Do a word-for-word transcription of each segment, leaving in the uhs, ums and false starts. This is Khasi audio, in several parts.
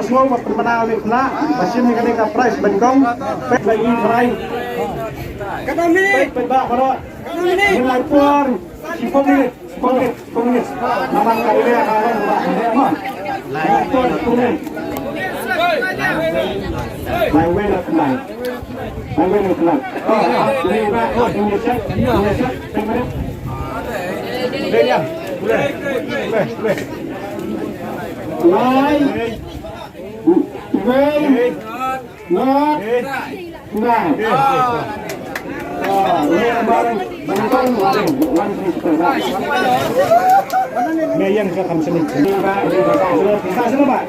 Mo ba pynbna ïa u khynnah ba shim ïa kane ka prize banyngkong. Peit ba ïa u trai. Peit, peit ba baroh. Ngi lai por shiphew minit, shiphew minit, shiphew minit. Namar ka area ka long ba heh mo. Lai por shiphew minit. Lai wei la khynnah. Lai wei la khynnah. Oh, oh, ini ba, oh, ini check, ini check, peit minit. Lai. Wei. Ngat. Ngat. Mei ïeng ka kam seni. Ka seni ba.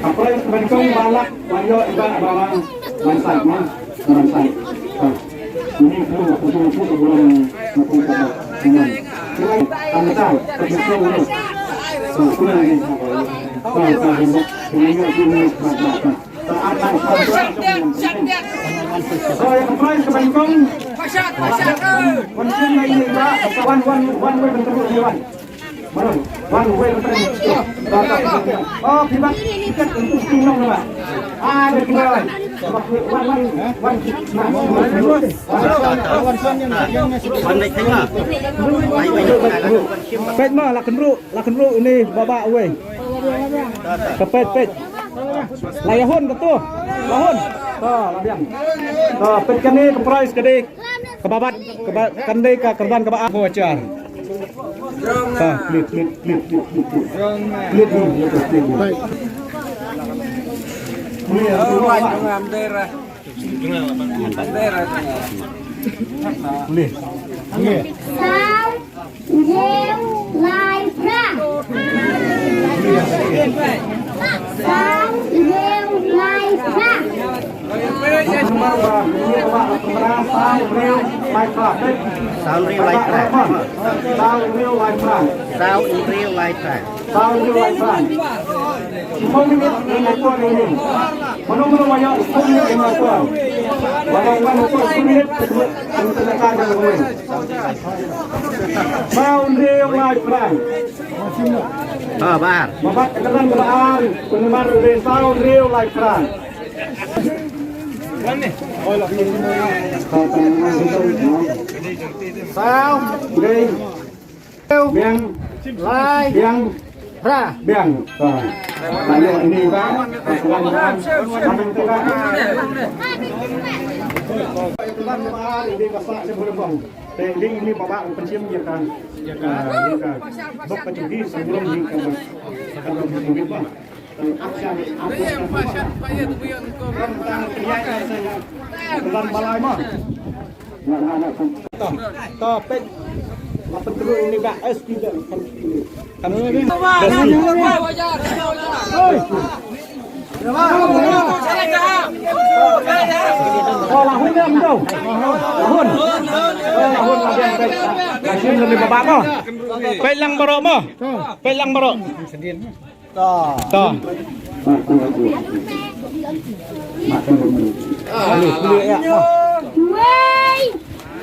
Ka prize banyngkong ba lah ban ïoh ïa ka ba ban sait ma. Ban sait. Ini perlu perlu perlu. Peit ma, la kynruh, la kynruh uni baba uwei. Ka peit, peit. La ïahun katu. La hun. To, la biang. To, peit kane ka prize ka dei kaba bat, kaba, kan dei ka kyrdan kaba ar. Ko achar. To, peit, peit, peit. Peit, peit, peit. Peit. Saw, hynriew, lai, phra. Saw, hynriew, lai, phra. Saw, hynriew, lai, phra. Saw, hynriew, lai, phra. Saw, hynriew, lai, phra. Saw, hynriew, lai, phra. Shiphew minit ngin ai por ïa ine. Mano mano ba ïoh shiphew minit ngin ai por. Ba wan ai por shiphew minit. Saw, hynriew, lai, phra. Ah, bar. Ba bat ka kyrdan kaba ar. Pynban ine saw, hynriew, lai, phra. Saw, hynriew. Biang. Lai. Biang. Phra. Biang. Ha. Lalu ini ba. Ini ba. Te ding ini baba u pynshim ïa ka, ïa ka, ïa ka bok ka jong ki, sebelum ïa ka bok ka jong ki. To, to, peit. Lapan terus ini, Kak. Es kita. Kan. Oh, lahun ïa, mdo. Lahun. Oh, lahun, lahun, peit. Lahun lebih babak mo. Peit lang baroh mo. Peit lang baroh. To. To. Kuli, kuli ïa mo. Wei.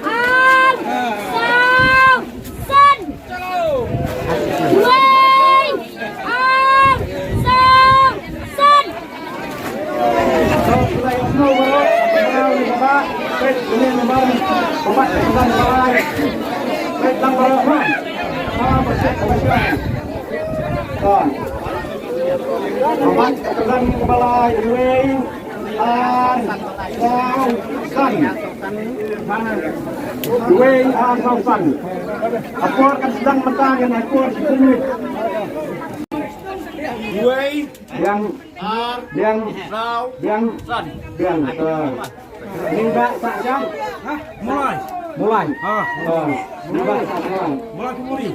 Ar, saw, san. Wei, ar, saw, san. Wei, ar, saw, san. Wei, ar, saw, san. Apor kan sdang mynta, kan apor sdang. Wei, biang, ar, biang, saw, biang, san. Biang. Ni ba sa jam. Mulai. Mulai. Ha. Ni ba sa jam. Mulai pemuri.